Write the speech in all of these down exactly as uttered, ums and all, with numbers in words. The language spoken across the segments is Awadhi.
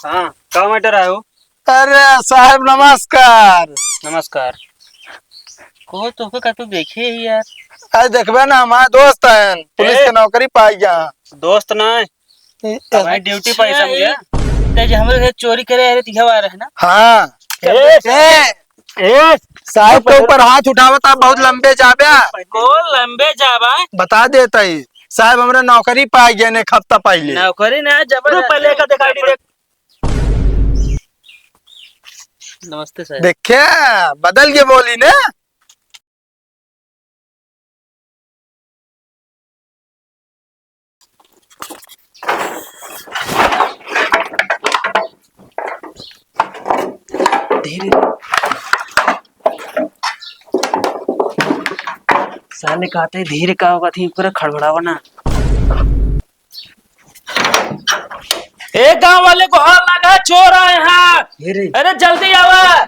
हाँ, का matter है हो? अरे साहेब, नमस्कार। नमस्कार। को तोहके का तू देखे ही यार। अरे देखबे ना, हमार दोस्त हैं, पुलिस ए? के नौकरी पाई गया। दोस्त ना है, ए, हमारी ए, duty पाई समझे। ते जे हमरे घर चोरी करे आ रहे, तिघवा रहे ना। हाँ। ए, ए, ए, साहेब के ऊपर हाथ उठावत, आप बहुत लंबे जाबे। कौन लंबे जाबा? बता देता ही साहेब, हमरे नौकरी पाई गए ने एक हफ्ता पहले। नौकरी ना, जबरदस्ती। पहले का दिखाई दे। नमस्ते सर। देखे, बदल के बोली ने। धीरे। साले कहते धीरे का होगा थी, पूरा खड़बड़ावा ना। ए गांव वाले, गोहार लगा, चोर आए हैं। अरे जल्दी आवा।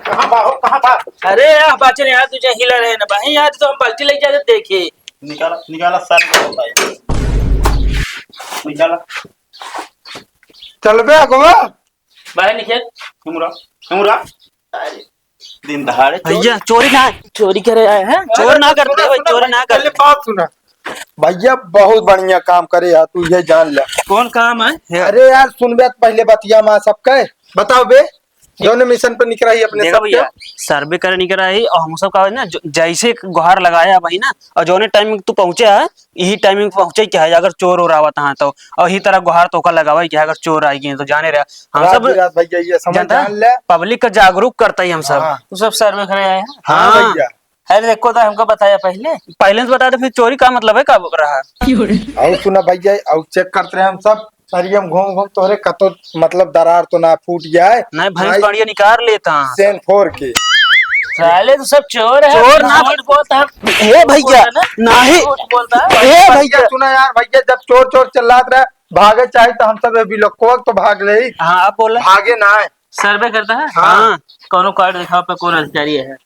कहाँ बा हो, कहाँ बा? अरे यार बाचन यार, तुझे हिला रहे ना भाई, यार तो हम बाल्टी लेके जाते देखे। निकाला, निकाला सारे को भाई। निकाला। चल बे अगवा। बाहर निकल। हमरा, हमरा। अरे, दिन दहाड़े चोरी। भैया, चोरी ना, चोरी करे आए हैं। चोर ना करते भाई, चोरी ना करते। पहले बात सुना। भैया, बहुत बढ़िया काम करे यार, तू ये जान ले। कौन काम है? अरे यार, सुन बे, पहले बतिया मा सबके। बताओ बे, जौन mission पर निकरा ही अपने देखो सबके। भैया, survey करे निकरा ही, और हम सब का ना, जो, जैसे गोहार लगाया भाई ना, और जौने time में तू पहुँचे है, यही time में पहुँचे क्या है, अगर चोर ओर आवत हाँ तो, और यही तरह गोहार तोका लगावा क्या है, अगर चोर आई गए तो जाने रहे। हम रात सब बिरात भैया, ये समझ जानता है, जान ले। Public का जागरूक करता ही हम सब। हाँ। तू सब survey करे आए हैं? हाँ हाँ। भैया। अरे देखो तो हमको बताया पहले। पहले से बता दे, फिर चोरी का मतलब है, का रहा? और सुना भैया, और check करते रहे हम सब, सरियम घूम घूम तोहरे कतो मतलब दरार तो ना फूट जाए। नहीं, भैंस नहीं। बढ़िया निकाल लेता। सेन फोर के। साले तो सब चोर है, चोर ना। झूठ बोलता है। हे भैया, बोलता है ना? नहीं। झूठ बोलता है। हे भैया। सुना यार, भैया जब चोर चोर चिल्लात रहे, भागे चाहे तो हम सब ये बिलक्कवा तो भाग ले। हाँ, आप बोला। भागे ना है। Survey करता है? हाँ। कौनो card दिखाओ पे कौन अधिकारी है?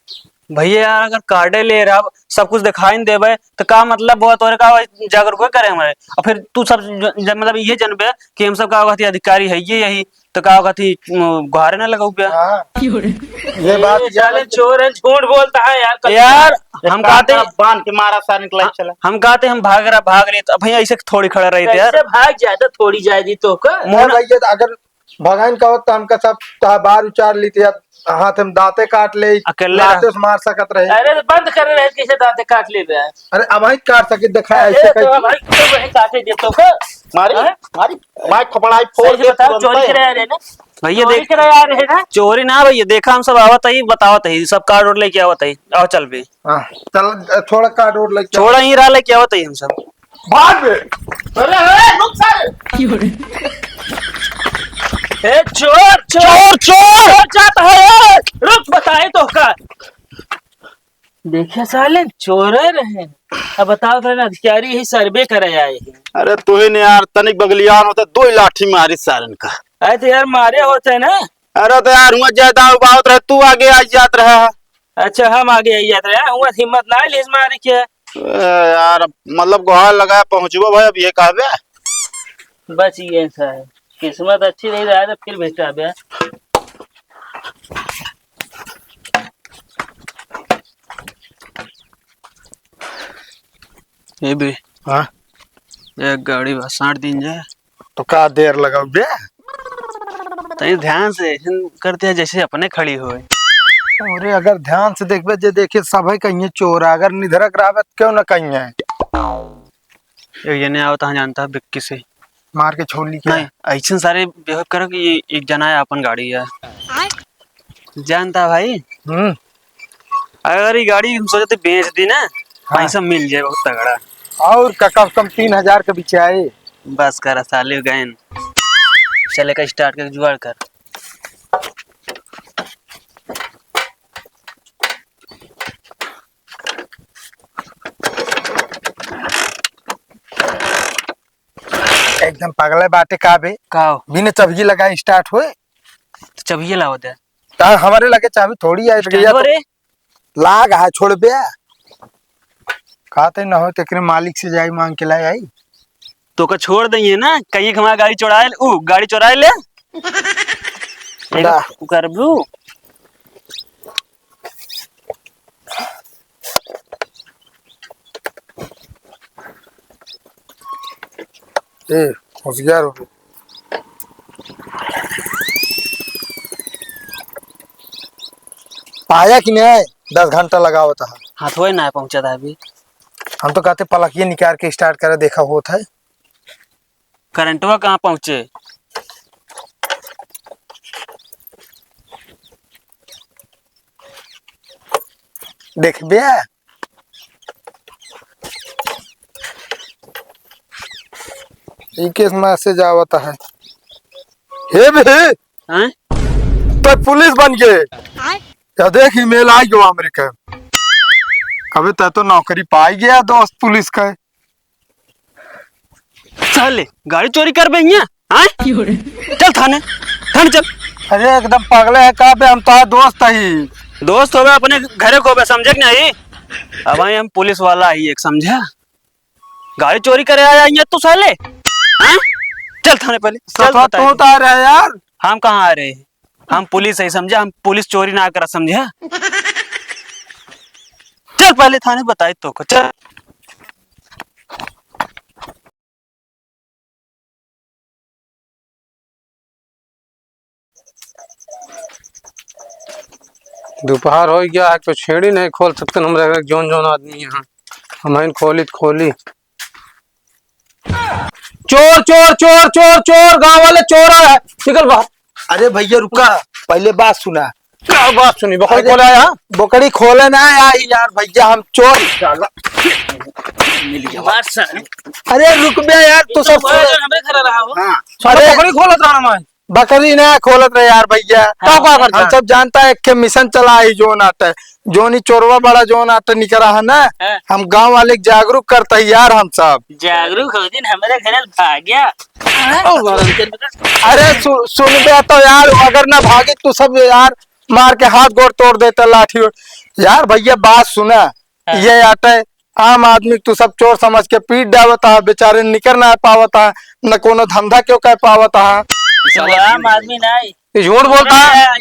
भैया यार, अगर कार्डे ले रहा, सब कुछ दिखाई न देबे, तो का मतलब हुआ तोरे, का जागरूक करे हमारे? और फिर तू सब ज-, ज-, मतलब ये जनबे कि हम सब का कहती अधिकारी है ये यही, तो का कहती, उम, गुहारे ना लगाऊ पे। हाँ। ये बात ए, साले चोर है, झूठ बोलता है यार, कभी यार, हम कान कहते का बांध के मारा सारे निकला चला। हम कहते हम भाग रहा, भाग रहे, तो भैया ऐसे थोड़ी खड़ा रही थे यार। कैसे भाग जाए तो थोड़ी जाए दी तो का? मुंह ना भैया, अगर भगाइन का होत, तो हमका सब तोहार बार उचार लीत या हाथ में दांते काट ले, अकेले लाते रह। से मार सकत रहे। अरे, तो बंद कर रहे, कैसे दांते काट ले बे? अरे, अब ही काट सके, देखा अरे, ऐसे तो कैसे? अब ही तो वही काटे दे तो का? मारी, हाँ? मारी, मार खपड़ाई फोड़ सही से दे बताओ, तुरंत चोरी ही। करे आ रहे ना? भैया चोरी देख, करे आ रहे ना? चोरी ना भैया, देखा हम सब आवत ही, बतावत ही, सब कार्ड उर्ड लेके आवत ही, आओ चल बे। हाँ, चल, थोड़ा कार्ड उर्ड लेके छोड़ा ही रहा, लेके आवत ही हम सब। भाग बे। अरे, अरे, रुक सारे। ए, चोर, चोर, चोर, चोर। चोर जाता है, ए, रुक, बताए तो का। देखे साले, चोर रहे। अब बताओ तो ना, अधिकारी ही survey करे आए हैं। अरे, तू ही ने यार, तनिक बगलियान होते, दो ही लाठी मारी सारन का। अरे, तो यार, मारे होते ना। अरे, तो यार, हुआ ज्यादा उबावत रहे, तू आगे आ जात रहा। अच्छा, हम आगे आई जात रहे, हुआ हिम्मत ना लिस मारे के। ए, यार, मतलब, गुहार लगाए पहुँचबो भाई, अब ये कहबे? बच गए साहब, किस्मत अच्छी नहीं रहा तो फिर भेटा बे। ए बे। हाँ? एक गाड़ी बा, साठ दिन जाए। तो का देर लगाऊ बे? तनी ध्यान से ऐसन करते हैं जैसे अपने खड़ी होए। अरे अगर ध्यान से देखबे, जे देखे सभे कहिए चोर है, अगर निधरक रहबे तो क्यों ना कहिए। एक जने आवत है जानता है बिक्की से। मार के छोड़ ली क्या? नहीं, ऐसन सारे behave करो कि ये एक जना है अपन गाड़ी है। जानता भाई? हम्म। अगर ये गाड़ी हम सोचते बेच दी ना, हाँ। पैसा मिल जाए बहुत तगड़ा। और का कम से कम तीन हजार के बिचाए। बस करा साले गैन। चले का start कर जुगाड़ कर। एकदम पगले बाटे का बे? का हो? बिना चबही लगाए start होए? तो चबही लाओ दे। ता हमरे लगे चाबी थोड़ी आई भैया, तो रे। लाग है, छोड़ बे। कहते न हो, तेकरे मालिक से जाई मांग के लाई आई। तोका छोड़ दइहे ना, कहीं हमार गाड़ी चोराए ले, ऊ, गाड़ी चोराए ले। एगो दा। तू करबू। ए, होशियार हो। पाया कि नहीं? दस घंटा लगावत है। हाथवे ना पहुँचत है अभी। हम तो कहते पलकिए निकाल के start करे, देखा होत है। करंटवा कहाँ पहुँचे? देखबे, ई केस मैसेज आवत है। हे बे, हैं? तो पुलिस बन गए। आय? या देख, ईमेल आ गया हमरे के। अबे तै तो नौकरी पाई गया दोस्त पुलिस का। साले, गाड़ी चोरी करबे हियाँ, हाँ? चल थाने, थाने चल। अरे एकदम पगले है का बे, हम तो दोस्त ही। दोस्त होबे अपने घरे को बे, समझे कि नहीं? अब आए हम पुलिस वाला ही एक, समझा? गाड़ी चोरी करे आया हियाँ तू साले, हाँ? चल थाने पहले, चल तो बताई तू दे। तो आ रहा है यार। हम कहाँ आ रहे हैं? हम पुलिस है, समझा? हम पुलिस चोरी ना करा, समझा? चल पहले थाने बताई तो को, चल। दोपहर हो गया है, तो छेड़ी नहीं खोल सकते न, हमरे घर जौन जौन आदमी यहाँ। हम हैं खोली तो खोली। चोर, चोर, चोर, चोर, चोर, गाँव वाले चोर आ रहा है। निकल बाहर। अरे भैया रुका, पहले बात सुना। क्या बात सुनी? बकरी अरे, खोले आया? बकरी खोले ना आया यार भैया, हम चोर। साला। मिल गया बात साले। अरे रुक बे यार, तू सब सुन। हमरे घर रहा हो। हाँ। साला अरे बकरी खोलत रहा मैं। बकरी ना खोलत रहे यार भैया। हाँ। का, का करता? हम सब जानता है कि मिशन चला है जोन आता है, जोन ही चोरवा बड़ा जोन आता निकला है ना, हाँ। हम गाँव वाले के जागरूक करता है यार हम सब। जागरूक हो दिन हमारे घर भाग गया। अरे सु-, सुन बे तो यार, अगर ना भागे तो सब यार मार के हाथ गोड़ तोड़ देता लाठी। यार भैया बात सुना, हाँ। ये आटे आम आदमी तू सब चोर समझ के पीट डावत हा, बेचारे निकर ना पावत हा, न कोनो धंधा क्यों कर पावत हा। ये आम आदमी नहीं। ये झूठ बोलता है।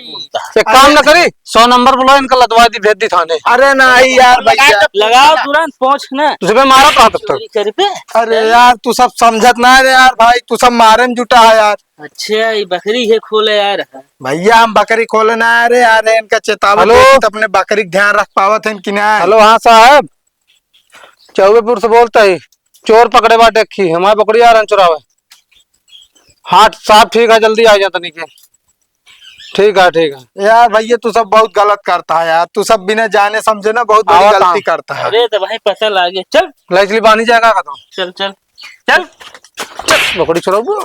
ये काम न करी, सौ नंबर बुलाओ, इनका लदवा दी, भेज दी थाने। अरे नहीं यार भैया। लगाओ तुरंत पहुंच ना। तुझे मारा था तब तक। चोरी करे पे। अरे यार तू सब समझत ना रे यार भाई, तू सब मारे में जुटा है यार। अच्छा, ये बकरी है खोले यार। भैया हम बकरी खोले ना आ रहे, आ रहे इनका चेतावत हेलो। देत अपने बकरी के ध्यान रख पावत हैं कि ना। हेलो, हाँ साहब, चौबेपुर से बोलता ही, चोर पकड़े बाटे खी, हमारे बकरी आ रहे हैं चुरावे। हाँ साहब, ठीक है, जल्दी आ जाता नीचे। ठीक है, ठीक है। यार भैया, तू सब बहुत गलत करता है यार, तू सब बिना जाने समझे ना बहुत बड़ी गलती करता है। अरे तो भाई, पता लागे, चल। लाइट बांधी जाएगा का तो? चल, चल, चल। चल, बकरी चुराबू।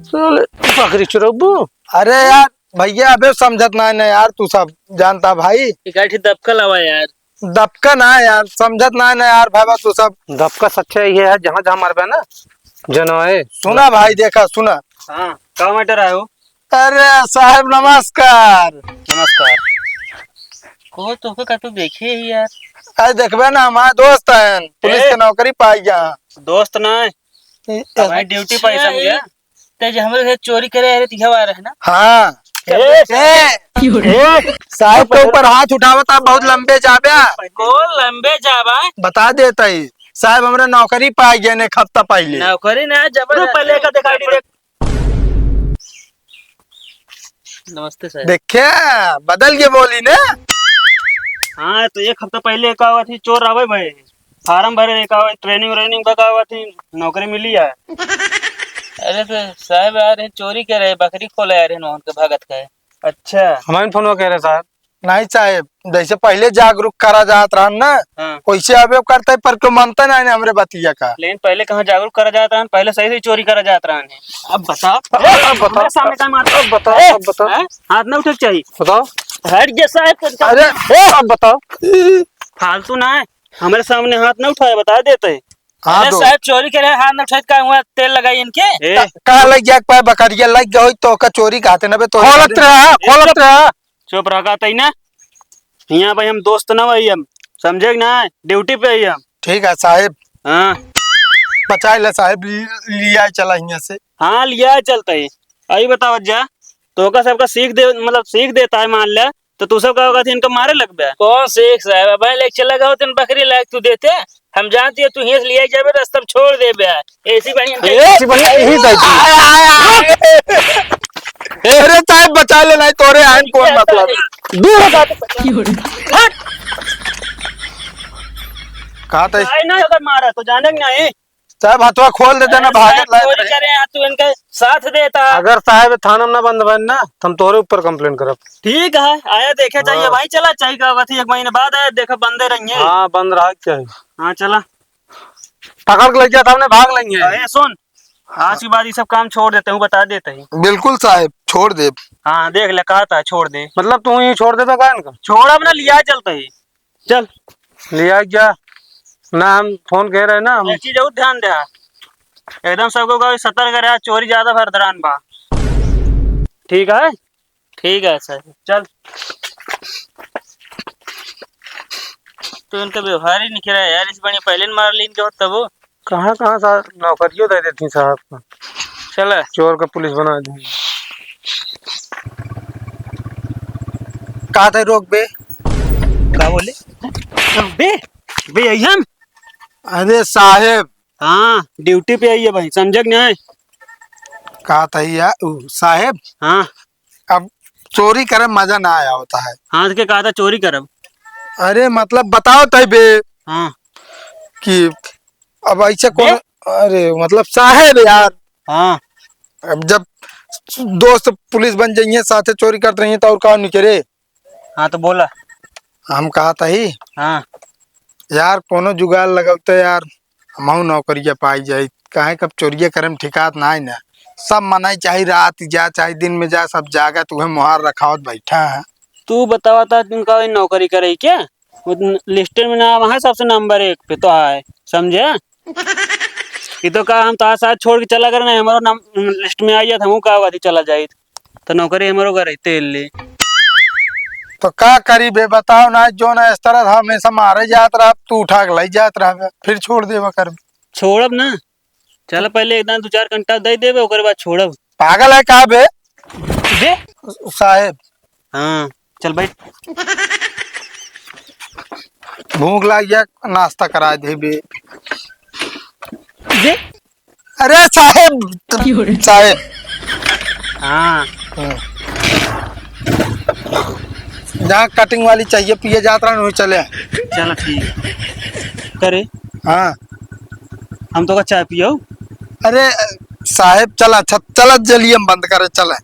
साले, बकरी चुराबू। अरे यार, भैया, अबे समझत ना है ना यार, तू सब जानता भाई। एक आठी दबका लावा यार। दबका ना है यार, समझत ना है ना यार, भाई, तू सब। दबका सच्चा ये है, जहाँ, जहाँ मारबे ना, जनोए। सुना भाई, देखा, सुना। हाँ, का मैटर है हो? अरे साहब, नमस्कार। नमस्कार। को तोके का तो देखे ही यार। अरे देखबे ना, हमारे दोस्त हैं, पुलिस ए? के नौकरी पाई गया। दोस्त ना है, ए, हमारी ड्यूटी पाई, अच्छा, समझे? ए, ते जे हमरे घर चोरी करे आ रहे, तिहवा रहे ना? हाँ। ए, ए, ए, साहब के ऊपर हाथ उठावत आप, बहुत लंबे जाबे। कौन लंबे जाबा? बता देता ही, साहब हमरे नौकरी पाई गए ने एक हफ्ता पहले। नौकरी ना, जब पहले का दिखाई दे। नमस्ते सर। देखे, बदल के बोली ने। हाँ, तो एक हफ्ता पहले का हुआ थी, चोर आवे भाई, फार्म भरे का हुआ, ट्रेनिंग व्रेनिंग बका हुआ थी, नौकरी मिली है। अरे तो साहब आ रहे, चोरी कर रहे, बकरी खोले आ रहे, उनके भगत का है। अच्छा। हमारे फोन कह रहे साहब। नहीं साहब, जैसे पहले जागरूक करा जात रहन ना, हाँ। वैसे अबे करते, पर क्यों मानता नहीं ना हमरे बतिया का। लेकिन पहले कहाँ जागरूक करा जात रहन, पहले सही से चोरी करा जात रहन। अब बताओ, अब बताओ, हमारे सामने का मारता? अब बताओ, ए, अब बताओ। हैं? हाथ ना उठे के चाहिए। बताओ। हट जा साहब, कुछ अरे, ए, अब बताओ। फालतू ना है, हमारे सामने हाथ ना उठाए, बता देते हैं। हाँ, अरे दो। साहब, चोरी करे, हाथ ना उठाए, का हुआ, तेल लगाई इनके। ए। का, का लग गया, कोई बकरिया लग गया होई तो का चोरी कहते ना बे, तो खोलत रहा, खोलत रहा। चुप रहा, कहते ही ना। हियाँ भाई हम दोस्त ना भाई हम, समझे कि ना, ड्यूटी पे ही हम। ठीक है साहेब। हाँ। बचाए ले साहेब, लि-, लिया चला हियाँ से। हाँ, लिया चलता ही। अही बतावत जा, तोका सबका सीख दे, मतलब सीख देता है, मान ले, तो तू सब का होगा, इनका मारे लगबे। कौन सीख साहेब? अब इलेक्शन लगा होते न बकरी लायक तू देते, हम जानती है तू हियाँ से लिया जाबे, रास्ता में छोड़ देबे। ऐसी बढ़िया ए, ऐसी बढ़िया यही दे दी। अरे साहेब बचा ले, नहीं तोरे आइन कौन मतलब? दूर हो जा। हट। कहा था? काहे ना अगर मारा तो जाने के नहीं। साहेब हथवा खोल देते ना, अरे भागत साहेब, लायक चोरी रहे। करे, आ तू इनके साथ देता। अगर साहेब थाना में ना बंद बन ना, तो हम तोरे ऊपर कंप्लेन करब। ठीक है, आया देखे चाहिए हाँ। भाई, चला चाहिए का बात है, एक महीने बाद आया, देखा बंदे रहेंगे। हाँ, बंद रहा चाहिए। हाँ, चला। पकड़ के ले गया था, हमने भाग लेंगे। अरे सुन, आज के बाद ये सब काम छोड़ देते हूँ, बता देते ही। बिल्कुल साहेब, छोड़ दे। हाँ, देख ले, कहा था छोड़ दे। मतलब तू ही छोड़ देता का इनका? छोड़, अब ना लिया चलते ही। चल। लिया क्या? ना, हम फोन कह रहे ना, हम एक चीज और ध्यान दे, एकदम सबको का सतर्क रहा, चोरी ज्यादा भरदरान बा। ठीक है? ठीक है सर। चल। तो इनका व्यवहार ही नहीं रहा यार, इस बड़ी पहले न मार ली इनके होत तब वो। कहाँ, कहाँ सा नौकरियों दे देती साहब को। चला। चोर का पुलिस बना दी। कहा था रोक बे? का बोले? बे, बे, यही हम? अरे साहेब। हाँ, ड्यूटी पे आई है भाई, समझे कि नहीं? कहा था यार, उ, साहेब। हाँ। अब चोरी करे मजा ना आया होता है। हाँ, तो के कहा था चोरी करब? अरे मतलब बताओ तई बे। हाँ। कि अब ऐसे कौन, बे? अरे मतलब साहेब यार। हाँ। अब जब दोस्त पुलिस बन जाइए, साथे चोरी करते रहिए तो और कौन निकले? हाँ, तो बोला। हम कहा था ही। हाँ। यार, कोनो जुगाड़ लगौते यार, हमहू नौकरिया पाई जाई। काहे कब चोरिया करे में ठिकात ना आई ना। सब मनई चाहे रात जा, चाहे दिन में जा, सब जागत उहे मोहार रखावत बैठा है। तू बतावा था तुमका वही नौकरी करे क्या? वो लिस्ट में ना वहाँ सबसे नंबर एक पे तो आए, समझे? ये तो का हम तो साथ छोड़ के चला गए ना, हमारा नाम लिस्ट में आ जात, हमहू का अथी चला जाइत। तो नौकरी हमरो का रहते ले। तो का करी बे, बताओ ना, जो ना इस तरह हमेशा मारे जात रहा, तू उठा के लाई जात रहा बे, फिर छोड़ देबा कर। छोड़ब ना, चल पहले एक दिन दो चार घंटा दे देबे, ओकर बाद छोड़ब। पागल है का बे? बे? साहेब। हाँ, चल बैठ। भूख लाग गया, नाश्ता करा दे बे। बे? अरे साहेब, क्यों रे? साहेब। हाँ। हम्म। जहाँ कटिंग वाली चाहिए पिए जात रहा, वहीं चले। चलो ठीक। करे। हाँ। हम तो का चाय पियो। अरे साहेब, चला, अच्छा, चला, जल्दी हम बंद करे, चले।